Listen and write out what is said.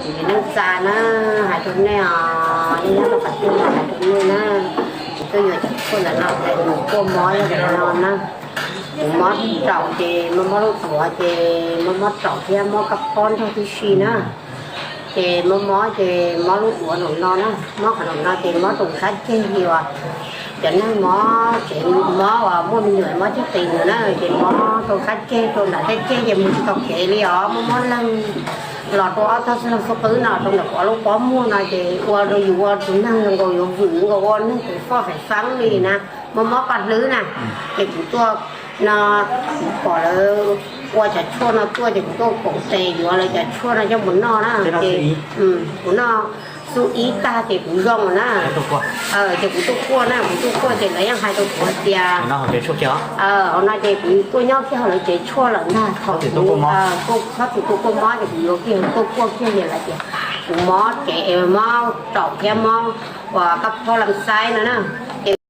Kuv yog Neej Txas na, hais rau nej os, nej nyob rau qhov twg los hais rau nej na. Kuv tuaj yuav cov tshuaj ntawm no es kuv kuaj mob yog ntawm no na. Kuv mob raum ces mob mob lub duav ces mob mob raum thiab mob kab phob nrog tib si na. Ces mob mob ces mob lub duav nraum no na, mob qhov nraum no ces mob rau sab ceg li uas cov neeg mob tsev mob uas muaj me nyuam mob ceg qis ntawd na, ces mob rau sab ceg rau nram tej ceg ces mus tsis tau kev li os, mob mob leeg los rau ob tog xub qwb no rau ntawm kuv lub pob muag no ces ua rau yus ua tus neeg zoo nkaus yuav vwm nkaus ua neeg tus foj fem feeb li na, mob mob paj hlwb na. Ces kuv tuaj no, kuv pom lawv ua cov tshuaj no tuaj ces kuv tuaj koom tes yuav lawv cov tshuaj no coj mus noj na. Ces kuv noj xub ib tag ces kuv zoo na. Ces kuv tuaj kuaj na, kuv tuaj kuaj ces lawv yeej hais rau kuv tias, hauv no ces kuv tuaj nyob kiag hauv lawv cev tshuaj lawm ntag, thaum kuv txhob txwm tuaj kuaj mob ces kuv yuav kiag tuaj kuaj kiag ces lawv tias kuv mob cev mob raum thiab mob uas kab phob lam xaib no na. Ces